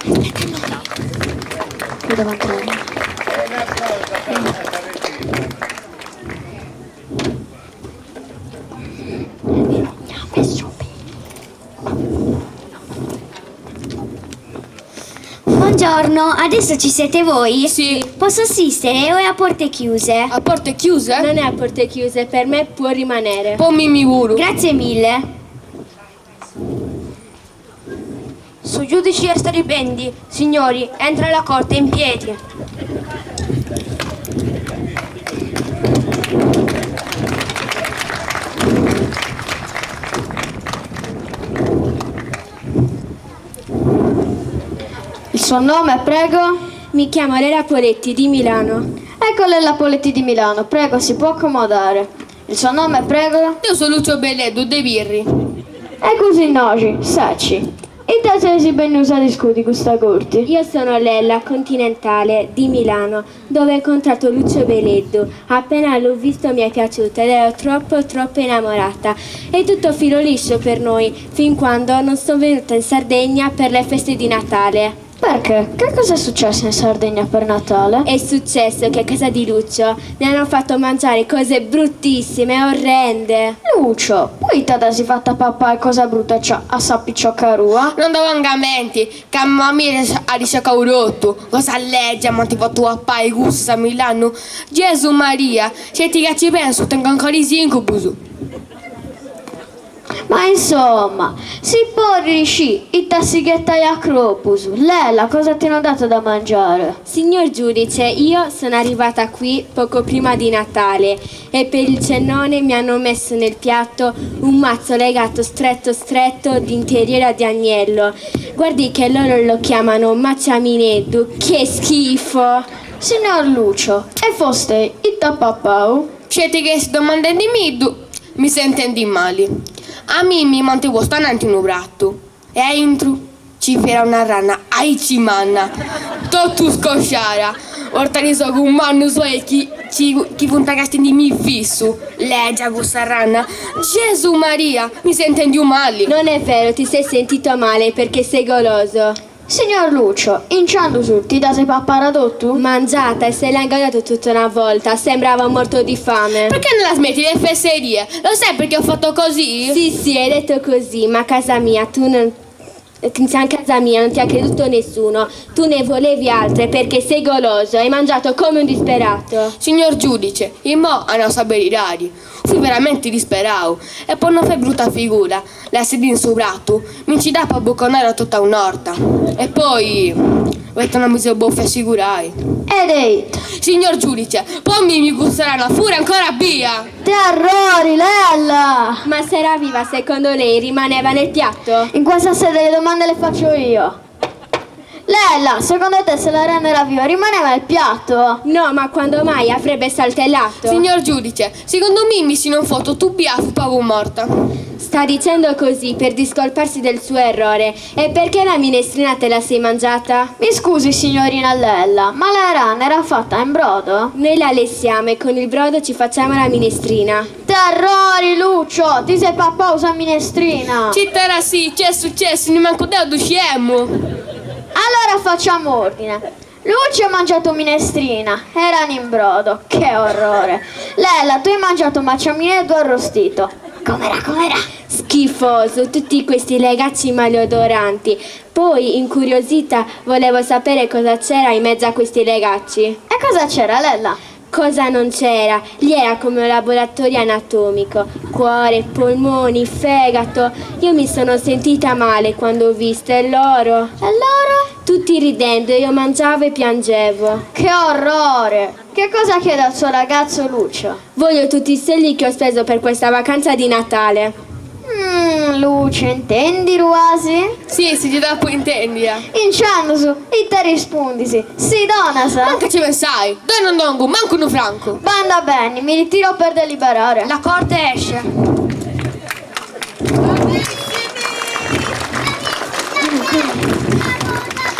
Qui davanti a noi. Buongiorno, adesso ci siete voi? Sì. Posso assistere o è a porte chiuse? A porte chiuse? Non è a porte chiuse, per me può rimanere. Po mimi puru. Grazie mille. Su giudici est arribendi, signori, entra la corte in piedi. Il suo nome, prego? Mi chiamo Lella Poletti di Milano. Ecco Lella Poletti di Milano, prego, si può accomodare. Il suo nome, prego? Deo so Lucio Belleddu de Pirri. E così noci, seci. Ite sesi bennius a discuti custa corti? Io sono Lella, continentale, di Milano, dove ho incontrato Lucio Beleddu. Appena l'ho visto mi è piaciuto ed ero troppo troppo innamorata. È tutto filo liscio per noi, fin quando non sono venuta in Sardegna per le feste di Natale. Perché? Che cosa è successo in Sardegna per Natale? È successo che a casa di Lucio mi hanno fatto mangiare cose bruttissime, orrende. Lucio, poita dd'asi fatta papai cosa brutta a sa picciocca rua? Non ddu pongo menti, ca a mimi at isciocau totu, cosa lègia m'ant fatu papai cussos a Milanu. Gesù Maria, sceti ca ci pensu tengo ancora is incubus. Ma insomma, si podit scì ita si ghetai a cropus. Lella, cosa ti hanno dato da mangiare? Signor giudice, io sono arrivata qui poco prima di Natale e per il cenone mi hanno messo nel piatto un mazzo legato stretto stretto di interiora di agnello. Guardi che loro lo chiamano maciamineddu, che schifo! Signor Lucio, e fostei ita at papau? Sceti chi est domandendimiddu, mi seu intendiu mali. A mimi m'ant postu ananti unu pratu e a intru ci fiat una rana aici manna, totu scosciara, portàt is ogus mannus e chi chi funt castendimì fissu. Lègia cussa rana! Gesù Maria, mi seu intendiu mali! Non è vero, ti sei sentito male perché sei goloso. Signor Lucio, inciandus ti dda si papara totu? Mangiata e se l'ha ingoiato tutta una volta, sembrava un morto di fame. Perché non la smetti le fesserie? Lo sai perché ho fatto così? Sì, sì, hai detto così, ma a casa mia tu non... A casa mia non ti ha creduto nessuno, tu ne volevi altre perché sei goloso, hai mangiato come un disperato. Signor giudice, immoi a nau sa beridadi. Fui veramenti disperau e po no fai brutta figura, lassendi in su pratu, mi nci dd'apu abuconara totu a un'orta. E poi, poita no mi seu bòfiu assigurai. E de ita? Signor giudice, po mimi cussa rana fut ancora bia! Terrori, Lella! Ma se era viva, secondo lei, rimaneva nel piatto? In questa sede le domande le faccio io. Lella, secondo te se la rana era viva rimaneva nel piatto? No, ma quando mai avrebbe saltellato? Signor giudice, secondo mimi si non fut totu bia fut pagu morta. Sta dicendo così per discolparsi del suo errore. E perché la minestrina te la sei mangiata? Mi scusi signorina Lella, ma la rana era fatta in brodo? Noi la lessiamo e con il brodo ci facciamo la minestrina. Terrori Lucio, ti sei pappau sa minestrina! Citera sì, c'est successu, nimancu deu ddu sciemu! Allora facciamo ordine. Lucio ha mangiato minestrina, era in brodo, che orrore. Lella, tu hai mangiato maciamineddu arrostito. Com'era, com'era? Schifoso, tutti questi legacci maleodoranti. Poi, incuriosita, volevo sapere cosa c'era in mezzo a questi legacci. E cosa c'era, Lella? Cosa non c'era? Lì era come un laboratorio anatomico. Cuore, polmoni, fegato. Io mi sono sentita male quando ho visto e loro. E loro? Tutti ridendo, io mangiavo e piangevo. Che orrore! Che cosa chiede al suo ragazzo Lucio? Voglio tutti i soldi che ho speso per questa vacanza di Natale. Mmm, Lucio, intendi Ruasi? Sì, si ti dà intendi. Inciandus, ita rispundis, si donas? Mancu a ci pensai, deu non dongu mancu unu francu. Banda beni, mi ritiro per deliberare. La corte esce.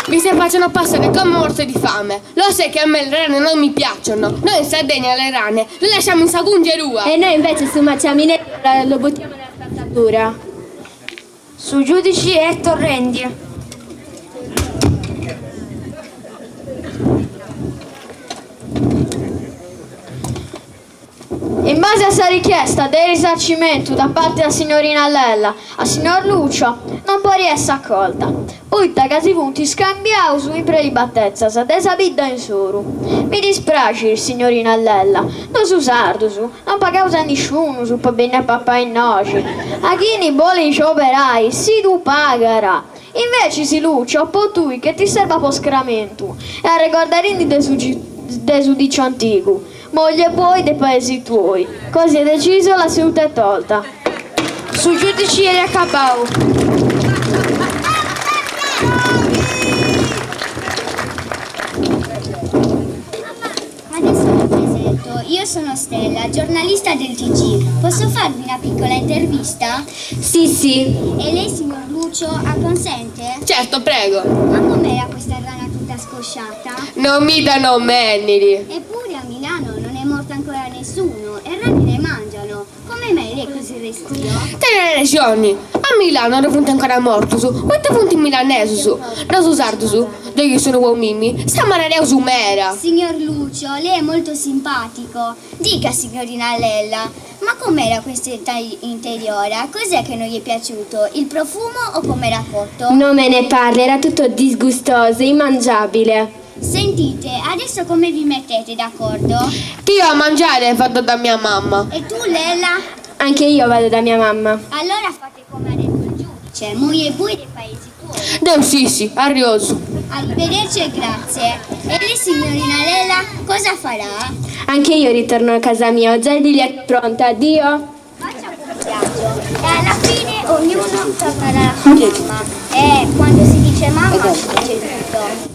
Mi stai facendo passare come morto di fame. Lo sai che a me le rane non mi piacciono. Noi in Sardegna le rane le lasciamo in sa cungerua. E noi invece su maciamine lo buttiamo nella spazzatura. Su giudici est torrendi. Dinanzi a sa richiesta de risarcimentu da parte da signorina Lella a signor Lucio non pori essi acolta, poita ca si funt scambiaus in prelibatetzas de sa bidda insoru. Mi dispraxit, signorina Lella, nosu sardus non pagaus a nisciunus po benni a papai innoxi. A chini bolit scioberai si ddu pagat. Invecis, Lucio, po tui che ti serbat po scramentu e arregordarindi de su de su diciu antigu, Moglie buoi dei paesi tuoi. Così è deciso, la seduta è tolta. Su giudici est acabau. Adesso mi presento, io sono Stella, giornalista del TG. Posso farvi una piccola intervista? Sì, sì. E lei, signor Lucio, acconsente? Certo, prego. Ma com'era questa rana tutta scosciata? Non mi danno menniri. Eppure a Milano non è morto ancora nessuno e rane ne mangiano. Come mai lei è così restio? Tene rexoni. A Milano no funt ancora mortus, poita funt milanesus, nosu sardus, deu chi sono po mimmi, s'ammarraneus meda. Signor Lucio, lei è molto simpatico. Dica, signorina Lella, ma com'era questa interiora? Cos'è che non gli è piaciuto? Il profumo o com'era cotto? Non me ne parli, era tutto disgustoso, immangiabile. Sentite, adesso come vi mettete d'accordo? Io a mangiare vado da mia mamma. E tu, Lella? Anche io vado da mia mamma. Allora fate come ha detto il giudice, moglie e bui dei paesi tuoi. Deu sissi, arriosu. Arrivederci e grazie. E lei, signorina Lella, cosa farà? Anche io ritorno a casa mia, ho già il biglietto pronto, addio. Faccia buon viaggio. E alla fine ognuno tornerà alla sua mamma. E quando si dice mamma si dice tutto.